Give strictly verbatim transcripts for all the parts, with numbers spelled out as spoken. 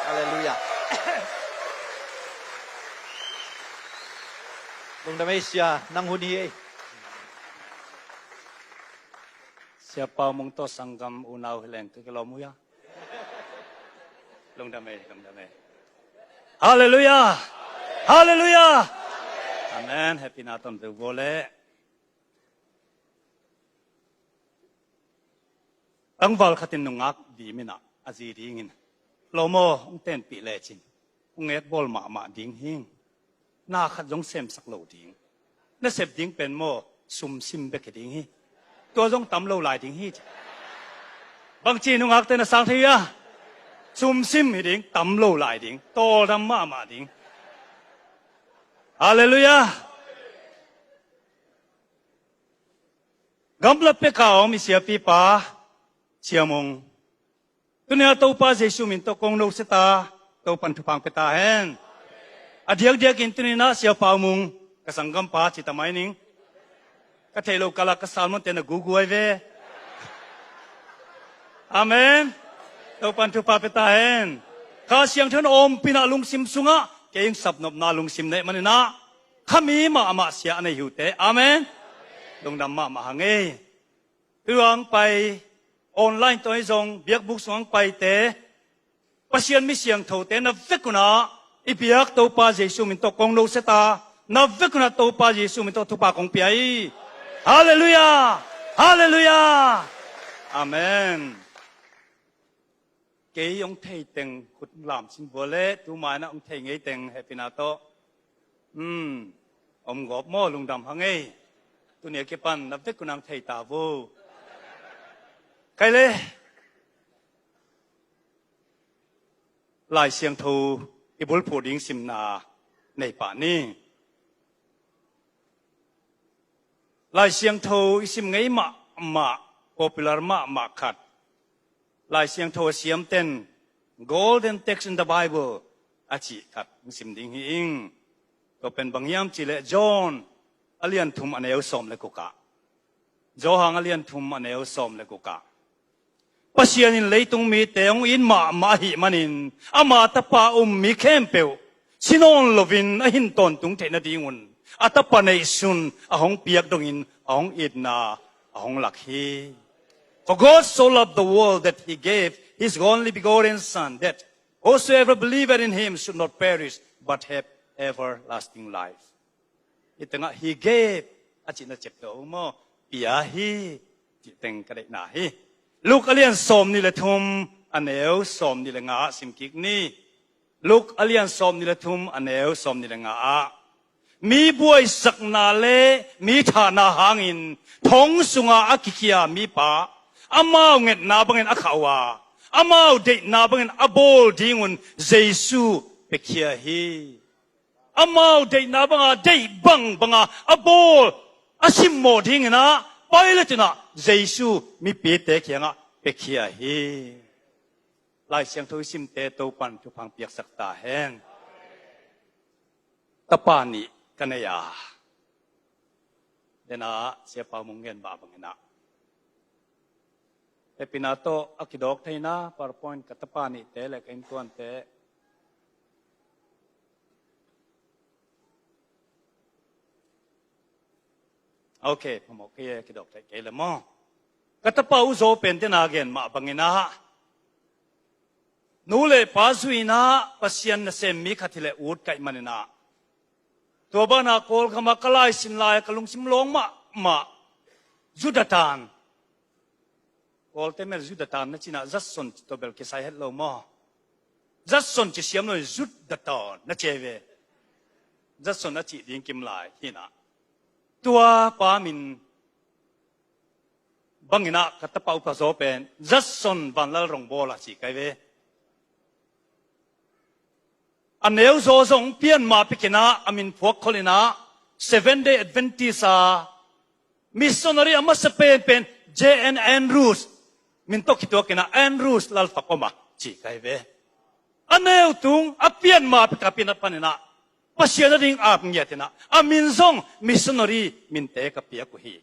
Halleluiah. Lungdam ei sia, nang hun hi ei. Sia Pau Mung tawh sanggam unau hi leng ka kilawm uh hia? Lungdam ei, lungdam ei. Halleluiah. Halleluiah. Amen. Happy na ton deuh vua leh. Tangval khatin nungak dim inah a zi dingin, "Lawm aw, hong tenpih lecin hong etbawl mahmah ding hing. Na khat zong semsak lo ding. Na sep ding pen maw, sumsim bek hi ding hi. Tua zong tam lo lai ding hi," ci. Bangci nungakte na sang thei uh hia? Sumsim hi ding, tam lo lai ding, tawldam mahmah ding. Halleluiah. Gamla peka om i siapipa Sia Mung, tuni-a Topa Jesu min tawh kong nosia ta, Topan thupha pia ta hen. A diakdiakin tuni-in ah Sia Pau Mung, ka sanggampa ci ta mai ning. Ka theih loh kala ka sermon-te na guguai ve. Amen. Topan thupha pia ta hen. Kha Siangtho in a ompihna lungsim sungah kei hong sapnopna lungsim nei manin ah, kha mi mahmah sia a nei hi uh teh. Amen. Lungdam mahmah hang ei. Tu-a hong pai, online tawh hi zong, biakbuk sungah hong paite, Pasian mi siangthote na vek un ah i biak Topa Jesu min tawh kong nosia ta, na vek un ah Topa Jesu min tawh thupha kong pia hi. Halleluiah. Halleluiah. Amen. Kei hong thei teng khut lam sin vua leh, tu ma-in ah hong thei ngei teng hehpihna tawh, hmm, om gawp maw, lungdam hang ei. Tuni a kipan na vek un ah hong thei ta vo. Kei leh Lai Siangtho i bulphuh ding simna nei pah ni. Lai Siangtho i sim ngei mahmah, popular mahmah khat, Lai Siangtho a siamten, Golden Text in the Bible a cih khat hong sim ding hi ing. Tua pen bang hiam cih leh John a lian thum a neu sawm le guk ah. Johan a lian thum a neu sawm le guk ah, Pasian in leitung mite hong it mahmah ahih manin, ama Tapa a um mi khempeuh si nawn loin a hin tawntung theih nadingun a Tapa neihsun a hong piak dongin a hong itna a hong lak hi. For God so loved the world that he gave his only begotten Son, that whosoever believeth in him should not perish but have everlasting life. Hih tengah he gave a cihna ciapteh uh maw, pia hi, cih teng ka deihna hi. Luke a lian sawm nih le thum a neu sawm nih le nga ah sim kik ni. Luke a lian sawm nih le thum a neu sawm nih le nga ah, mi buaisakna le mi thahna hangin thong sunga a kikhia mipa, amau ngetna bangin a khah uh a, amau deihna bangin a bawl dingun Jesu piakhia hi. Amau deihna banga deih bangbanga a bawl, a simmawh dingin ah Pilat in ah Jesu mipite kiangah piakhia hi. Lai Siangtho i simte Topan thupha piaksak ta hen. Tapa nih ka nei a, denah Sia Pau Mung gen mah bangin ah, hehpihna tawh a kidawk theihna PowerPoint, ka tapa nihte le ka innkuante. Ok, phamawh kei e, kidawk theih kei le maw. Ka tapa uh Zaw pen denah gen mah bangin ah, nu le pa zuihna Pasian nasem mi khat hi leh ut ka hih manin ah, tua banah Kawlgam ah ka laisin lai-a ka lungsim lawng mahmah Zu Datan. Kawlte mel Zu Datan na cih in ah Judson cih tawh bel kisai het lo maw. Judson cih siam lo in Zu Datan na ci hi ve. Judson a cih ding kim lai hi in ah, tua pa min bangin ah ka tapa uh pa Zaw pen Judson Vanlalrongbawl a ci ka hi ve. A neu zaw zong pianmah pek in ah a min phuak khol in ah, Seventh Day Adventist a missionary a masa penpen J N Andrews min tawh kituak in ah, Andrews Lalfakoma ci ka hi ve. A neu tung a pianmah pek a, pian a panin ah Pasian a ding ap ngiat in ah, a min zong missionary minte ka piak uh hi.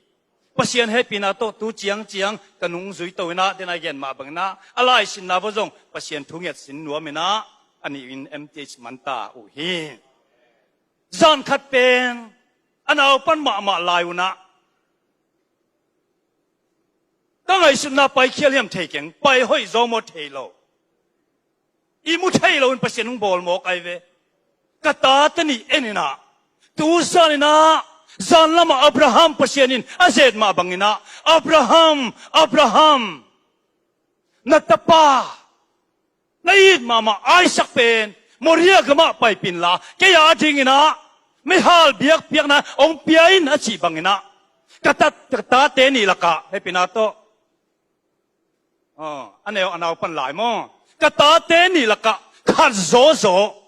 Pasian hehpihna tawh tu ciangciang ka nungzui to in ah, denah gen mah bangin ah, a laisinna vua zong Pasian thu ngiat sin nuam in ah, a nih in M T H man ta uh hi. Zan khat pen a naupan mahmah lai un ah ka ngaihsutna paikhial hiam thei keng, pai hoih zaw maw thei lo. I mu thei lo in Pasian hong bawl mawk ai ve. Ka tate nih en in ah, tu zan in ah, zan lamah Abraham Pasian in a zet mah bang in ah, "Abraham, Abraham, na tapa, na it mahmah Isaac pen Moria gamah paipih inla, kei a ding in ah meihal biakpiakna hong pia in," a cih bang in ah, ka tat, ka tate nih lakah, hehpihna tawh, aw, a neu a naupan lai maw, ka tate nih lakah khat zawzaw,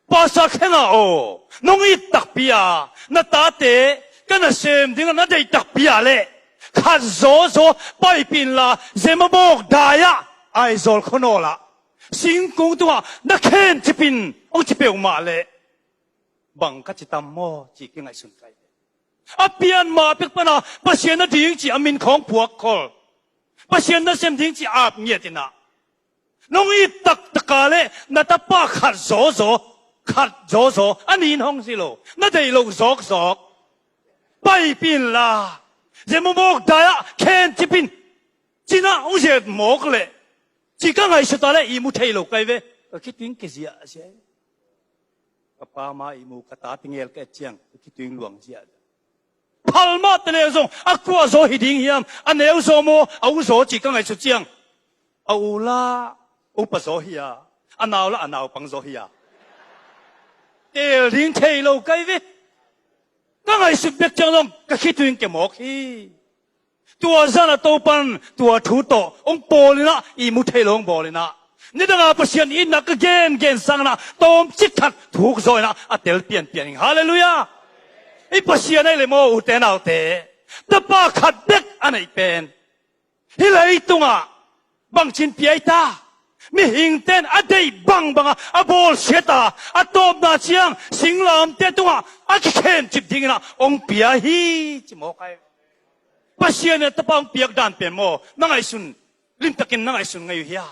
Pastor Khenga aw, nong it takpi a, na tate ka nasem ding a na deih takpi a leh, khat zawzaw paipih inla, Zemamawk dai-ah, Aizawl khuanawl ah singkung tungah na khencip in, hong ci peuhmah leh, bang ka ci tam maw, ci kingaihsun kai. A pian mah pek pana Pasian a ding cih a min khawng phuak khol, Pasian nasem ding cih ap ngiat in ah, nong it taktak a leh na tapa khat zawzaw, khat zawzaw, a nih in hong si lo, na deih loh zawkzawk, paipih inla, Zemamawk dai-ah khencip in, ci-in ah hong zet mawk leh, ci ka ngaihsut a leh i mu thei lo kai ve. Ka khitui in kiziahziah. Ka pa ma i mu, ka tate ngel ka et ciang ka khitui in luang ziahziah. Phal mah teh leng zong a kua zaw hi ding hiam, a neu zaw maw, a u zaw, ci ka ngaihsut ciang, a u la upa zaw hi a, a nau la a naupang zaw hi a, teel ding thei lo kai ve. Ka ngaihsut bek ciang zong ka khitui in kia mawk hi. Tua zan a Topan tua thu tawh hong pawl in ah, i mu thei lo hong bawl in ah, nidang a Pasian itna ka gengen sang in ah, tawmcik khat thuk zaw in ah a tel pianpian ing. Halleluiah. I Pasian ahih leh maw, ute naute, tapa khat bek a neih pen, hih leitungah bangci in pia i ta? Mihingte in a deih bangbang a, a bawlsiat a, a tawpna ciang singlamteh tungah a kikhencip ding in ah hong pia hi, ci mawk ai. Pasian in a tapa hong piak dan pen maw, na ngaihsun, limtakin na ngaihsun ngei uh hia?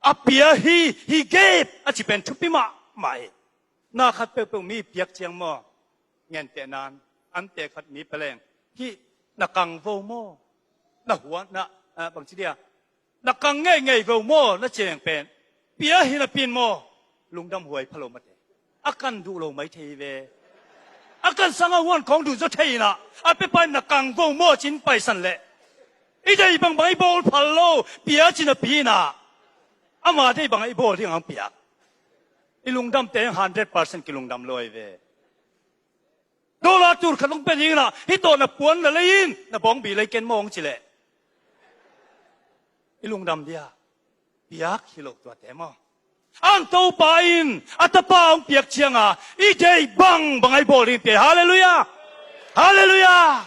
A pia hi, he gave a ci pen thupi mahmah hi. Na khat peuhpeuh mi piak ciang maw, ngentehna in, ante khat mi pia leng, hih na kangvo maw, na huan, na, ah, bangci dia, na kang ngeingei vo maw, na ci leng pen, pia hi napi in maw, lungdam huai pha lo mate. A kan duh lo mai thei ve. A kan sang a huan khawng duh zaw thei in ah, a piapa in na kangvo maw ci-in paisan leh, i deih bangbang i bawl phal lo, pia ci napi in ah, ama deih bang a i bawl ding a hong piak. I lungdamte hundred percent kilungdam lo ai ve. Dollar tul khat hong pia ding in ah, hih tawh na puan na lei in, na bawngbi lei ken maw hong ci leh, i lungdam dia? Piak hi lo tuate maw. Ang Topa in a tapa hong piak ciang a, i deih bangbang a i bawl ding pia hi. Halleluiah. Halleluiah.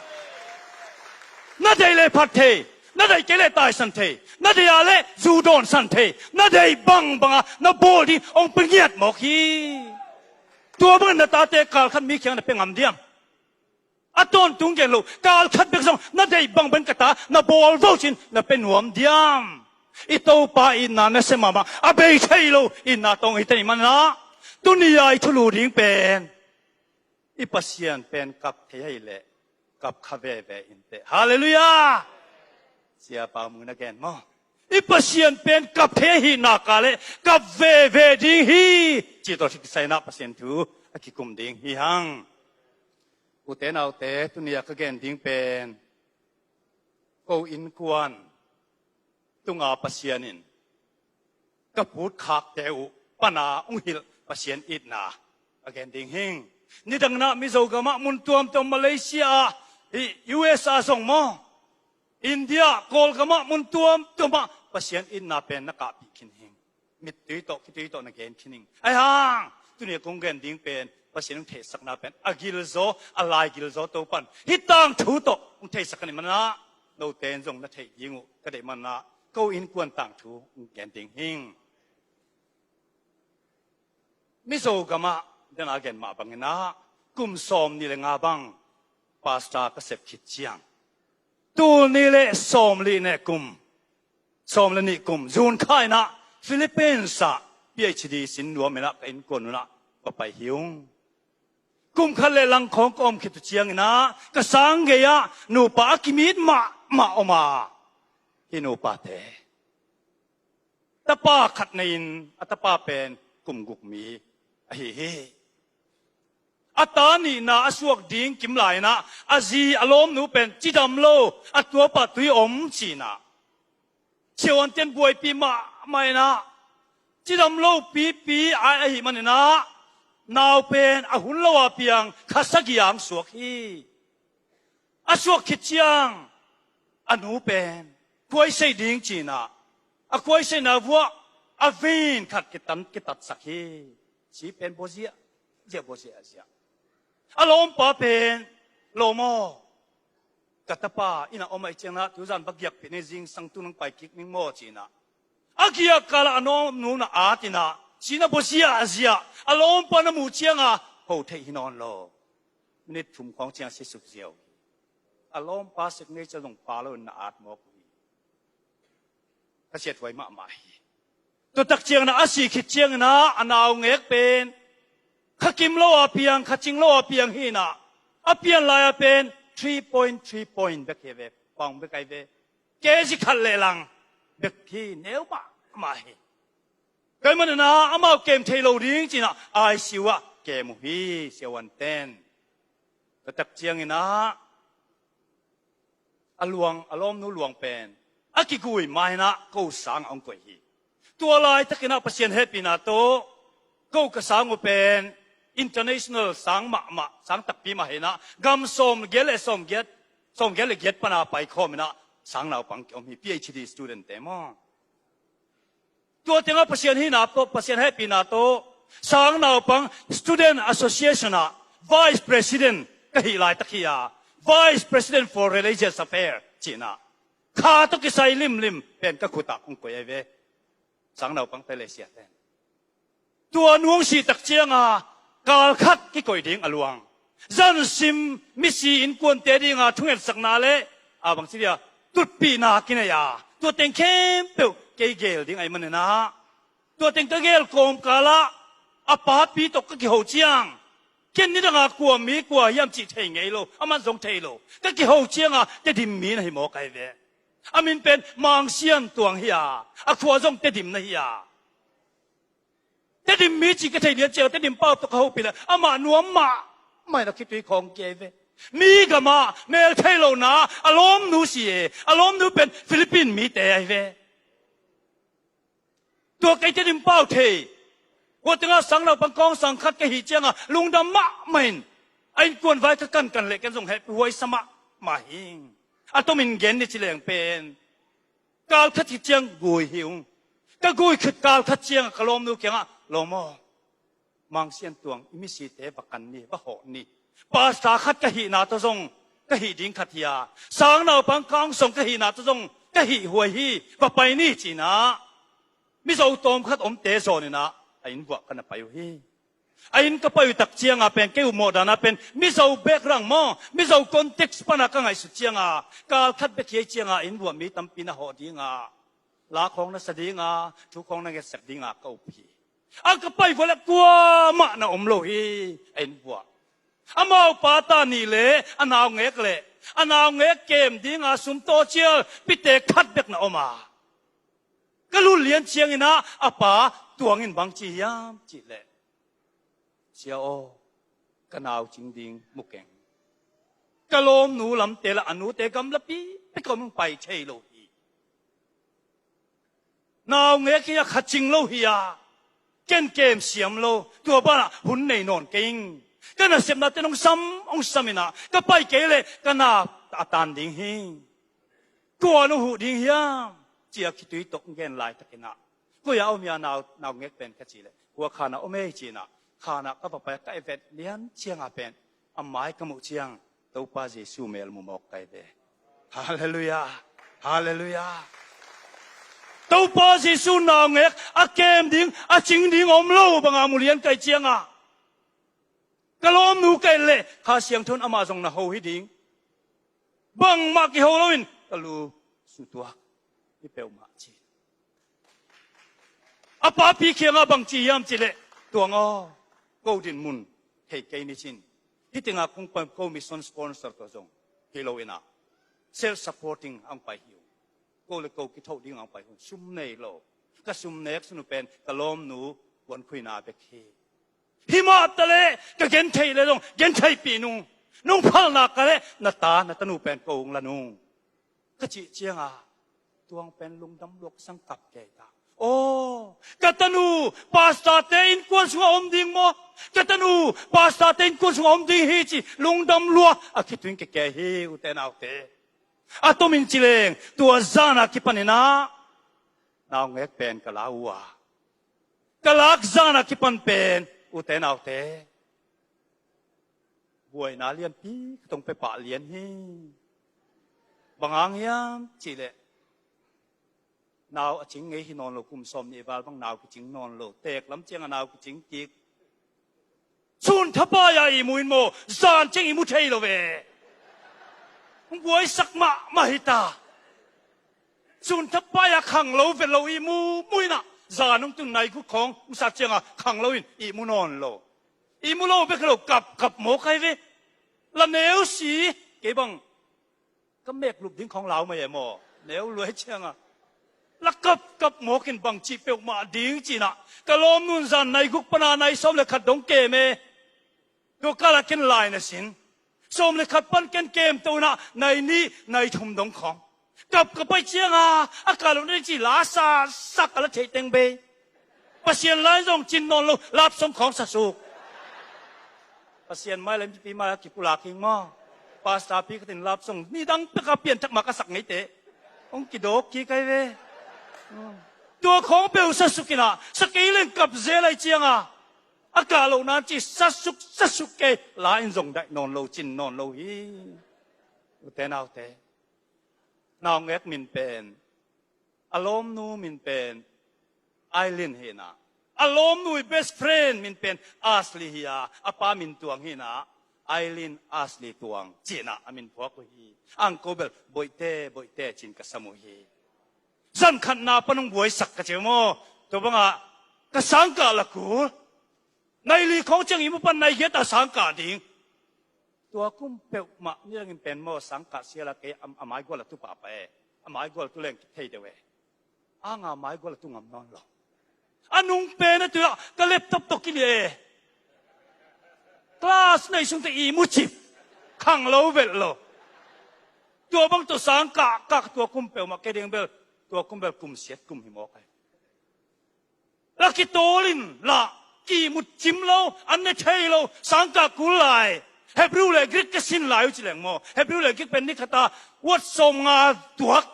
Na deih leh phat thei, na deih kei leh taisan thei, na deih a leh zu dawnsan thei, na deih bangbang a na bawl ding hong pia ngiat mawk hi. Tua bangin na tate kal khat mi kiang na pia ngam diam? A tawntung gen lo, kal khat bek zong na deih bangbang ka ta na bawl vo ci-in na pia nuam diam? I Topa itna nasia mahmah, a bei thei lo itna tawh hi teh ahih manin ah, tuni a i thulu ding pen, i Pasian pen kap thei ahih leh kap kha veve in teh. Halleluiah. Siapa Mung in a gen maw, i Pasian pen kap thei ahih nak leh kap veve ding hi, cih tawh kisai in ah Pasian thu a kikum ding hi hang. Ute naute, tuni a ka gen ding pen, ko innkuan tunga Pasian in ka phutkhakte uh pana hong hilh Pasian itna a gen ding hing. Nidang in ah Mizo gamah mun tuamtuam, Malaysia ah, i U S A zong maw, India, Kawlgam ah mun tuamtuam ah Pasian itna pen na kahpih khin hing. Mittui tawh, khitui tawh na gen khin hing. Ahih hang tuni a kong gen ding pen, Pasian hong theihsakna pen a gilzaw, a lai gilzaw Topan hih tangthu tawh hong theihsak ahih manin ah, note in zong na theih ding uh ka deih manin ah, ko innkuan tangthu hong gen ding hing. Mizo gamah, den a gen mah bangin ah, kum sawmnih le nga bang pastor ka sep khit ciang, tul nih le sawmli ne kum, sawm le nih kum June kha in ah Philippines ah PhD sin nuam in ah ka innkuan un ah va pai hi ung. Kum khat le lang khawng ka om khit uh ciangin ah ka sang gei-ah nupa a kimit mahmah om a, hih nupate tapa khat nei-in a tapa pen kum guk mi ahi hi. A ta nihna a suak ding kim lai-in ah a zi a lawmnu pen cidam lo, a tuapa tui om ci-in ah siavuante'n buaipi mahmah in ah cidam lo pipi a, ahih manin ah nau pen a hun lo a piang kha sagih a hong suak hi. A suak khit ciang a nu pen khuaiseih ding ci-in ah a khuaiseihna vuah a vin khat kitan kitatsak hi. Ci pen bua ziahziah, bua ziahziah. A lawmpa pen, "Lawm aw, ka tapa inn ah om ahih ciangin ah tuzan va giakpih ni, zingsang tu-in hong pai kik ning maw?" ci-in ah a giak kal ah a lawmnu in ah at in ah, ci-in ah bua ziahziah. A lawmpa na muh ciangin ah ho theih hi nawn lo. Minit thum khawng ciang si suk ziau hi. A lawmpa signature zong pha loin na at mawk uh hi. Ka siathuai mahmah hi. Tua tak ciangin ah a sih khit ciangin ah a naungek pen kha kim lo a piang, kha cing lo a piang hi-in ah a pian lai-a pen three point three point bek hi ve, pound bek ahi ve. Kg khat le lang bek hi, neu mahmah hi. Tua ahih manin ah amau kem thei lo ding ci-in ah ICU ah kem uh hi siavuante'n. Tua tak ciangin ah a luang, a lawmnu luang pen a kigui ma-in ah ko sang ah hong koih hi. Tua laitakin ah Pasian hehpihna tawh ko ka sang uh pen international sang mahmah, sang takpi mah hi-in ah gam sawmgiat le sawmgiat, sawmgiat le giat pan a paikhawm in ah sang naupang ki-om hi, PhD student-te maw. Tua tengah Pasian hihna tawh, Pasian hehpihna tawh sang naupang Student Association ah Vice President ka hih laitak hi a, Vice President for Religious Affair ci-in ah kha tawh kisai limlim pen ka khut ah hong koih ahi ve. Sang naupangte le siate'n tua nu hong sih tak ciangin ah kal khat kikoih ding a luang. Zansim misi innkuante dingin ah thungetsakna le a bangci dia tutpihna kinei a, tua teng khempeuh kei gel ding ahih manin ah tua teng ka gel kawmkal ah a papi tawh ka kiho ciang, ken nidang a kua mi kua hiam cih thei ngei lo, aman zong thei lo. Ka kiho ciangin ah Tedim mi na hi mawk ahi ve. A min pen Mang Sian Tuang hi a, a khua zong Tedim na hi a. Tedim mi cih ka theih lian ciang Tedim pau tawh ka hopih leh amah nuam mahmah in ah khitui khawng kei ve. Mi gam ah mel thei lohna a lawmnu si e, a lawmnu pen Philippine mite ahi ve. Tua kei Tedim pau thei, hua tengah sang naupang kawngsang khat ka hih ciangin ah lungdam mahmah in a innkuan vai ka kankan leh ken zong hehpih huai sa mahmah hi. A tomin gen ni ci leng pen kal khat khit ciang gui hi ung. Ka gui khit kal khat ciangin ka lawmnu kiangah, "Lawm aw, Mang Sian Tuang i misite va kan ni, va hawh ni. Pastor khat ka hihna tawh zong ka hih ding khat hi a, sang naupang kawngsang ka hihna tawh zong ka hih huai hi, va pai ni," ci-in ah Mizo tawmkhat omte zawnin ah a inn vuah ka na pai uh hi. A inn ka pai uh tak ciangin ah pen kei uh mawh dan ah pen Mizo background maw, Mizo context pan ah ka ngaihsut ciangin ah kal khat bek hi ciangin inn vuah mi tampi na hawh ding a, la khawng na sa ding a, thu khawng na ngetsak ding a ka up hi. A ka pai vuah leh kuamah na om lo hi a inn vuah. Amau pa ta nih le a naungek le a naungek kem ding a sum tawh cial pite khat bek na om a, ka lut lian ciangin ah a pa Tuang in bang ci hiam cih leh, "Sia aw, ka nau cing ding mu keng. Ka lawmnu lamte le a nute gamlapi pek om, pai thei lo hi. Naungek hi a, kha cing lo hi a, ken kem siam lo, tua banah hun nei nawn keng. Ka nasepnate hong sam, hong sam in ah ka pai kei leh ka na a tan ding hi. Kua na huh ding hiam?" ci-a khitui tawh gen laitakin ah, "Koi-ah om hia, nau, naungek pen?" ka cih leh, "Hua khan ah om ei," ci-in ah khan ah ka va pai a, ka i vet lian ciangin ah pen a mai ka muh ciang Topa Jesu mel mu mawk ka hi ve. Halleluiah. Halleluiah. Topa Jesu naungek a kem ding, a cing ding om lo bangin mu lian ka hih ciangin ah, ka lawmnu ka et leh Kha Siangtho in amah zong na ho hi ding. Bangmah kiho loin ka lu sutuak hi peuhmah ci. A papi kiangah bang ci hiam cih leh, "Tuang aw, ko dinmun thei kei ni," ci-in. Hih tengah kong pan ko mission sponsor tawh zong hi lo in ah, self supporting a hong pai hi ung. Ko le ko kithoh ding a hong pai hi ung. Sum nei lo. Ka sum nek sunu pen ka lawmnu puan khuina bek hi. Hi mah taleh ka gentheih leh zong gentheihpih nung. Nong phal nak leh na ta na tanu pen ko hong la nung, ka cih ciangah, Tuang pen lungdam luak sang kap kei ta. Aw, ka tanu pastor-te innkuan sungah om ding maw? Ka tanu pastor-te innkuan sungah om ding hi ci lungdam luak a khitui-in kikei hi, ute naute. A tomin ci leng, tua zan a kipan in ah naungek pen ka la uh a, ka lak zan a kipan pen, ute naute, buaina lianpi ka tong pia pah lian hi. Bang hang hiam cih leh, nau a cing ngei hi nawn lo, kum sawmnih val bang nau kicing nawn lo. Teek lam ciangah nau kicing kik. Sun thapai-a ihmu in maw, zan ciang ihmu thei lo ve. Hong buaisak mahmah hi ta. Sun thapai-a khang lo, vet lo ihmu mu in ah, zan hong tun nai guk khawng hong sat ciangah khang loin ihmu nawn lo. Ihmu lo bek hi lo, kapkap mawk ai ve. La neu si, kei bang ka mek lup ding khawng lau mai e maw? Neu luai ciangah la kapkap mawk in bang cih peuhmah ding ci-in ah, ka lawmnu'n zan nai guk pan a nai sawm le khat dong kem e. Tua kal ah ken lai na sin. Sawm le khat pan ken kem to in ah nai nih nai thum dong khawng. Kap ka pai ciangah a kah lohna ding ci la sa sak a la theih teng bei. Pasian la in zong cin nawn lo, love song khawng sa suk. Pasian mai le mipi mai a kipulak hi ing maw? Pastor pi khat in love song nidang pek a pianthak mah ka sak ngeite. Hong kidawk kik ai ve. Tua khawng peuh sa suk in ah, sa kei leng kap zel ai ciangah, a kah lohna ci sa suk sa suk kei, la in zong daih nawn lo, cin nawn lo hi. Ute naute, naungek min pen, a lawmnu min pen Aileen hi in ah, a lawmnu i best friend min pen Ashley hi a, a pa min Tuang hi in ah, Aileen Ashley Tuang ci-in ah a min phuak uh hi. Ang ko bel Boihte, Boihte ci-in ka sam uh hi. Zan khatna pan hong buaisak ka ci uh maw? Tua bangah ka sangkah la kul. Nai li khawng ciang ihmu pan nai giat a sangkah ding. Tua kum peuhmah nidangin pen maw, sangkah sial a kei a, a maigual a tu pahpah e. A maigual tu leng kithei deuh e. Anga maigual a tu ngam nawn lo. A nung pen a tu ah ka laptop tawh kiliah e. Class neih sung teh ihmu cip. Khang lo velh lo. Tua bang tawh sangkah kah tua kum peuhmah kei ding bel, tua kum bel kum siat kum hi mawk ai. La kitawl in la, ki-ihmu cim lo, an ne thei lo, sangkah kul lai. Hebrew le Greek ka sin lai uh ci leng maw? Hebrew le Greek pen ni khat a word sawmnga tuak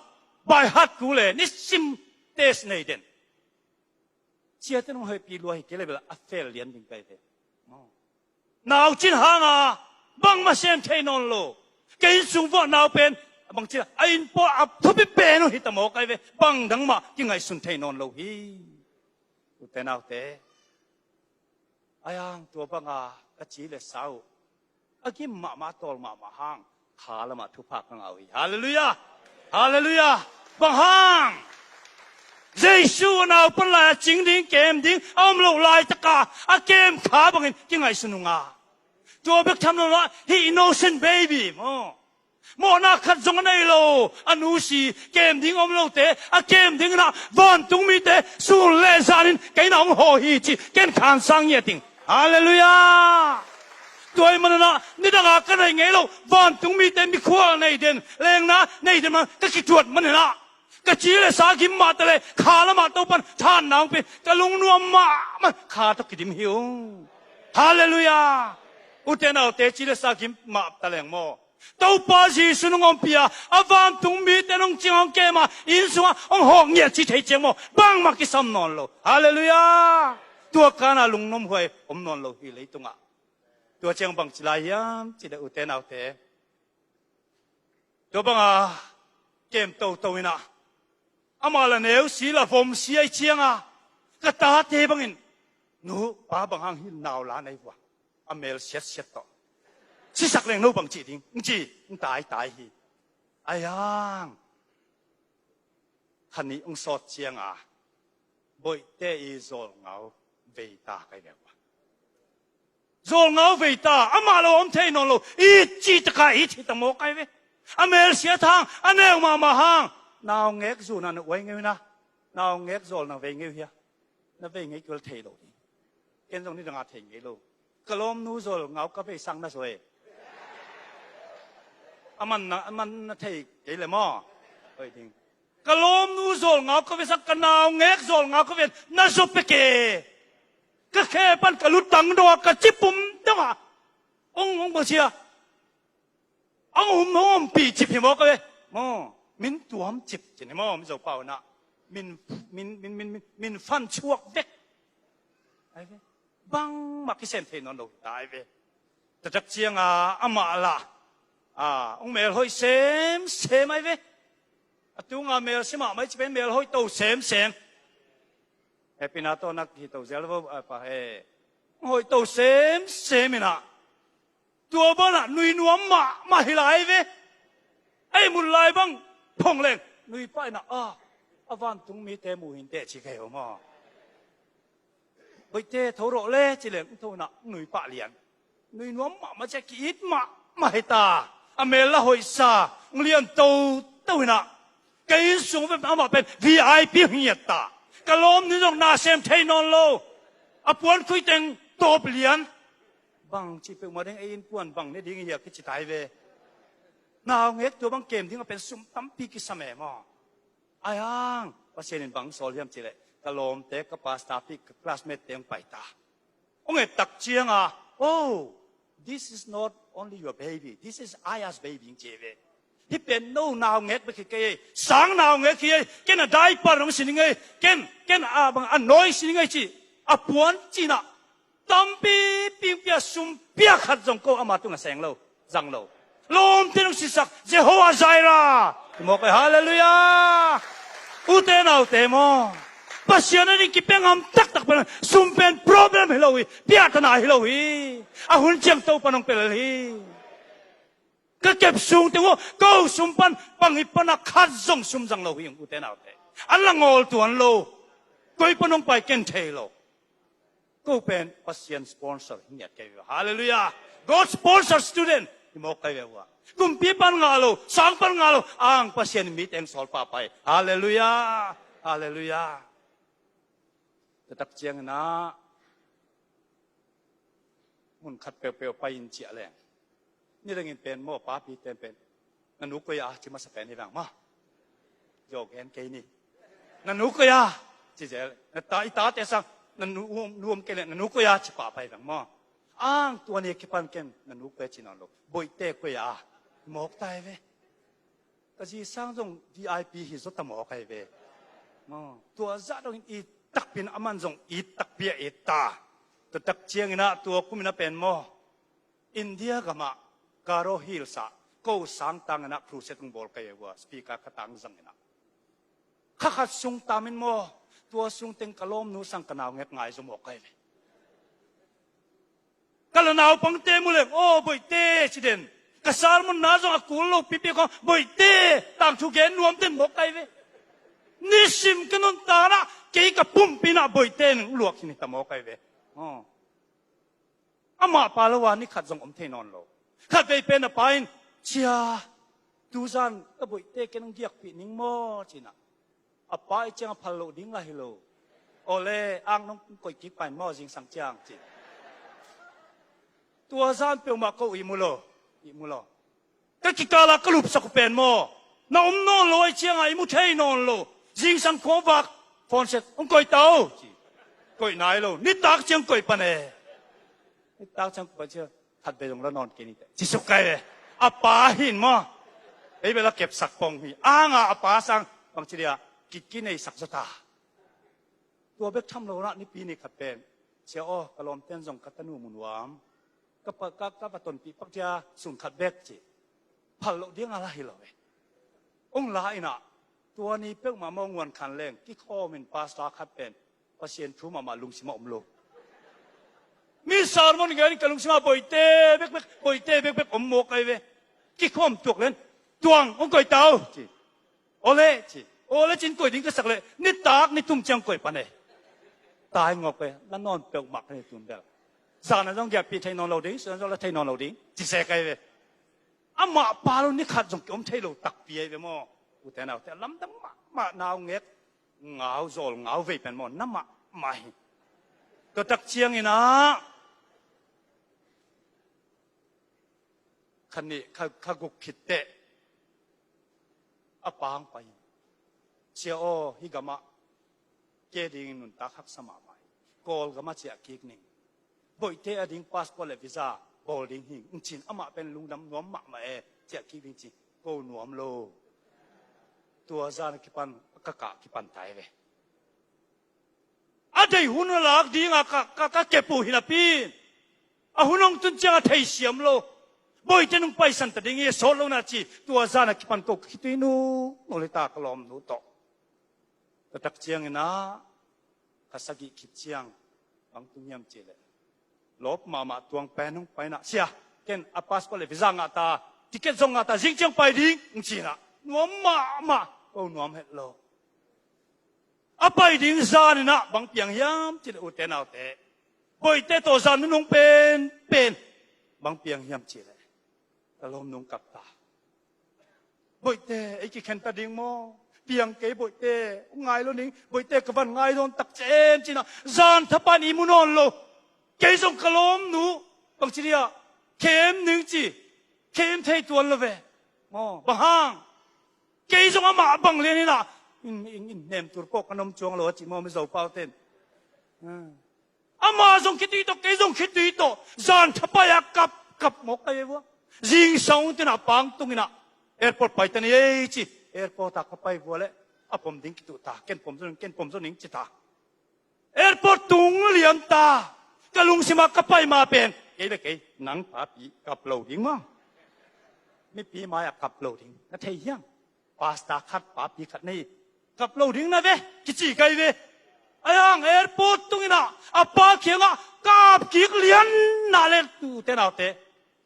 by heart kul e, nisim test nei den. Ciate nong hoihpih lua hi kei le bel a fail lian ding kai ve. Maw? Nau cin hanga bangmah sem thei nawn lo. Ka inn sung vuah nau pen bang ci a, a inn pawl a thupi pen uh hi ta mawk ai ve. Bang dang mah kingaihsun thei nawn lo hi. Ute naute, a yang tua banga ka ci le sa uh a gim mahmah, tawl mahmah hang kha lamah thupha ka ngah uh hi. Halleluiah. Halleluiah. Bang hang? Jesu a nau pan lai a cing ding, kem ding a om loh laitaka a kem kha bangin kingaihsun uh nga. Tua bek tham lo lah, hih innocent baby maw, mawhna khat zong a nei lo, a nu si, kem ding om lote a kem ding in ah, vantung mite sun le zanin kei na hong haw hi ci ken khan sang ngiat ing. Halleluiah. Tua ahih manin ah nidang a ka nei ngei lo vantung mite mikhual nei den, lengna nei den man ka kituat manin ah, ka ci le sa gim mah ta le kha lamah Topan thanna hong pe, ka lungnuam mahmah, kha tawh kidim hi ung. Halleluiah. Ute naute, ci le sa gim mah ta leng maw, Topa Jesu nong ompih a, a vantung mite nong cing hong kem a, inn sungah hong hawk ngiat ci thei ciang maw, bangmah kisam nawn lo. Halleluiah. Tua kana lungnuam huai om nawn lo hi leitungah. Tua ciang bang ci lai hiam cih leh, ute naute, tua banga kem toto in ah, amah la neu si la vom si ai cianga, ka tate bangin, nu pa, bang hang hi nau la nei vua, a mel siatsiat tawh, sisak leng no bang cih ding, ng ci, ng taitai hi. Ai ang, kha nih hong sawt cianga, Boihte i zawlngau vei ta kai ve ua. Zawlngau vei ta, amah lo om thei nawn lo. I cih taka i thei ta maw kai ve. A melsia thang, a neu mahmah hang. Naungek zuna na uai ngeu hina. Naungek zawl na vei ngeu hia. Na vei ngei kul thei lo hi. Ken zong ni danga thei ngei lo. Ka lawmnu zawlngau ka vei sang na soi. A man na, a man na thei kei le maw. Oi ding. Ka lawmnu zawlngau ka vei sang, ka naungek zawlngau ka vei na zo peke. Ka khe pan ka lutang donga, ka cipum donga. Ong, ong bang sia. Ang um, ang um pi cip hi maw ka ve. Maw, min tuam cip cin hi maw, min zo pau na. Min, min, min, min, min, min fan chuak vek. Ai ve. Bangmah kisem thei nawn lo ta ai ve. Tatak cianga amah la. A, ong mel hoih semsem ai ve. A tunga mel sia mahmah i ci pen mel hoih to semsem. Happy na to nak hi to zel vo, a pa he. Ong hoih to semsem ina. Tua banah nui nuam mahmah hi lai ve. Ei mun lai bang phong leng nui pah ina a, a vantung mite mu hinte ci kei ho maw. Boihte tho rawh le ci leng tho ina nui pah lian. Nui nuam mahmah cia ki-it mahmah hi ta. A mel la hoihsa lian toto ina. Ka inn sung pen amah pen V I P hi ngiat ta. Ka lawmnu zong na sem thei nawn lo. A puan khui teng tawp lian. Bang ci peuhmah ding ei innkuan bang ne ding hia kici tai ve. Naungek tua bang kem ding a pen sum tampi kisam e maw. Ai hang, Pasian in bang sawl hiam cileh, ka lawmte, ka pastor pi, ka classmate te hong pai ta. Hong et tak cianga, oh, this is not only your baby, this is Aya's baby, hong ci ve. Hih pen no naungek bek hi kei ei, sang naungek hi ei, ken a diaper hong sin ing ei, ken, ken a bang a nawi sin ing ei ci, a puan cina, tampi pingpia sumpia khat zong ko ama tunga seng lo, zang lo. Lawmte nong sisak, Jehovah Jireh. Mawk e, halleluiah. Ute naute maw. Pasian a ding kipia ngam taktak pen, sum pen problem hi lo hi, piahtana hi lo hi. A hun ciang Topa nong pia lel hi. Ka kep sung teng uh, ko sum pan, bang hi pana khat zong sum zang lo hi, ute naute. A la ngawl tuan lo. Koi pan hong pai ken thei lo. Ko pen Pasian sponsor hi ngiat kei ve. Halleluiah. God sponsor student. Hi mawk kei ve ua. Kumpi pan ngah lo, sang pan ngah lo. Ang Pasian mi teng sawl pahpai. Halleluiah. Halleluiah. Tatak ciangin ah mun khat peuhpeuh pai in ciah leng. Ni dangin pen maw papi ten pen. Na nu koi a ci masa pen hi vang maw. Zog en kei ni. Na nu koi a ci zel. Na ta i tate sang. Na nu um, nu um kei le na nu koi a ci pahpai vang maw. Ang tua ni kipan ken na nu koi a ci nawn lo. Boihte koi a. Mawk tai ve. Ka zi sang zong V I P hi zaw ta mawk ai ve. Maw, tua zah dongin it takpi in a man zong it takpi a it ta. Tua tak ciangin ah tua kum in a pen maw. India gamah Garo Hills ah ko sang tangin ah crusade hong bawl kai a ua speaker ka tang zangin ah. Kha khat sung tamin maw, tua sung teng ka lawmnu sang ka naungek ngai zaw mawk ai ve. Ka la naupangte mu leng, aw, Boihte, ci den. Ka sermon na zong a kul lo pipi khong, Boihte, tangthu gen nuam den mawk ai ve. Nisim ka nuntakna, kei ka pumpi na Boihte in luak hi ni ta mawk ai ve. Aw. Amah pa lo a ni khat zong om thei nawn lo. Khat vei pen a pa in, cia, tuzan ka Boihte ken hong giakpih ning maw, ci na. A pa i ciang a phal loh ding la hi lo. Awle, ang nong koih kik pain maw zingsang ciang ci. Tua zan peuhmah ko i mu lo, i mu lo. Ka kikala ka lupsak uh pen maw. Na om nawn lo ai cianga i mu thei nawn lo. Zingsang khua vak, phone set, hong koih tau ci. Koih nai lo, nitak ciang koih pan e. Nitak ciang koih ciang. Khat vei zong la nawn kei ni teh. Ci suk kai ve. A pa hin maw. Ei ve la kepsak pong hi. Anga a pa sang. Bang ci dia. Kik kinei sak zota. Tua bek tham lo na nipi ni khat pen. Cia aw, ka lawmten zong ka tanu mu nuam. Ka pa, ka, ka va tonpih pak dia sun khat bek ci. Phal loh dia nga la hi lo ve. Ong la ina. Tua ni peuhmah maw nguan khan leng. Kikhawm in pastor khat pen. Pasian thu mahmah lungsim a om lo. Mi sermon gen ka lungsim a Boihte bekbek, Boihte bekbek om mawk ai ve. Kikhawm tuak len, tuang, hong koih tau, ci. Awle, ci. Awle cin koih ding ka sak le, nitak, nitum ciang koih pan e. tai ngawk ve, la nawn peuhmah ka nei tun bel. Zan a zong giahpih thei nawn lo ding, sun a zong la thei nawn lo ding, ci se kai ve. Amah pa lo ni khat zong kiom thei lo takpi ai ve maw? Ute naute, lamdang mahmah, nau ngek, ngau zawl, ngau vei pen maw, na mahmah hi. Tua tak ciangin ah, kha nih, kha, kha guk khit teh a pa hong pai in, "Sia aw, hih gamah ke dingin nuntak haksa mahmah hi. Kawlgamah ciah kik ning. Boihte a ding passport le visa bawl ding hing," hong ci in. Amah pen lungdam nuam mahmah e, "Ciah kik ding," ci. "Ko nuam lo. Tua zan a kipan ka kah kipan tai ve. A deih hun a lak ding a ka, ka, ka kep uh hi napi in, a hun hong tun ciang a theisiam lo. Boihte nong paisan ta ding hi, a sawt lo na," ci. Tua zan a kipan ko ka khitui nunung le ta, ka lawmnu tawh. Tua tak ciangin ah, kha sagih khit ciang bang tung hiam cih leh, lawp mahmah tuang pen hong pai in ah, "Sia, ken a passport le visa ngah ta, ticket zong ngah ta, zing ciang pai ding," hong ci in ah, nuam mahmah, ko nuam het lo. A pai ding zan in ah bang piang hiam cih leh, ute naute, Boihte tawh zan nunung penpen bang piang hiam cih leh, ka lawmnu hong kap ta. "Boihte, ei kikhen ta ding maw? Piang kei Boihte, hong ngai lo ning, Boihte ka van ngai dawn tak cen," ci in ah, zan thapan i mu nawn lo. Kei zong ka lawmnu, bang ci dia, "Khem ning," ci. Khem thei tuan lo ve. Maw, bang hang? Kei zong amah bang lian in ah, in, in, in nem tur pawh ka nom cuang lo a ci maw, Mizo pau ten. Ah. Amah zong khitui tawh, kei zong khitui tawh, zan thapai a kap, kap mawk ka hi vua. Zingsang tung in ah, pang tung in ah, "Airport pai ta ni ei," ci. Airport ah ka pai vua leh, a pom ding kituh ta, "Ken pom zo ning, ken pom zo ning," ci ta. Airport tung liam ta. Ka lungsim ah ka pai ma pen, "Kei le kei, nang papi kap lo ding maw? Mipi mai-ah kap lo ding, na thei hiam? Pastor khat, papi khat nei, kap lo ding na ve," kici kai ve. Ahi hang airport tung in ah, a pa kiangah ka ap kik lian in ah leh, ute naute,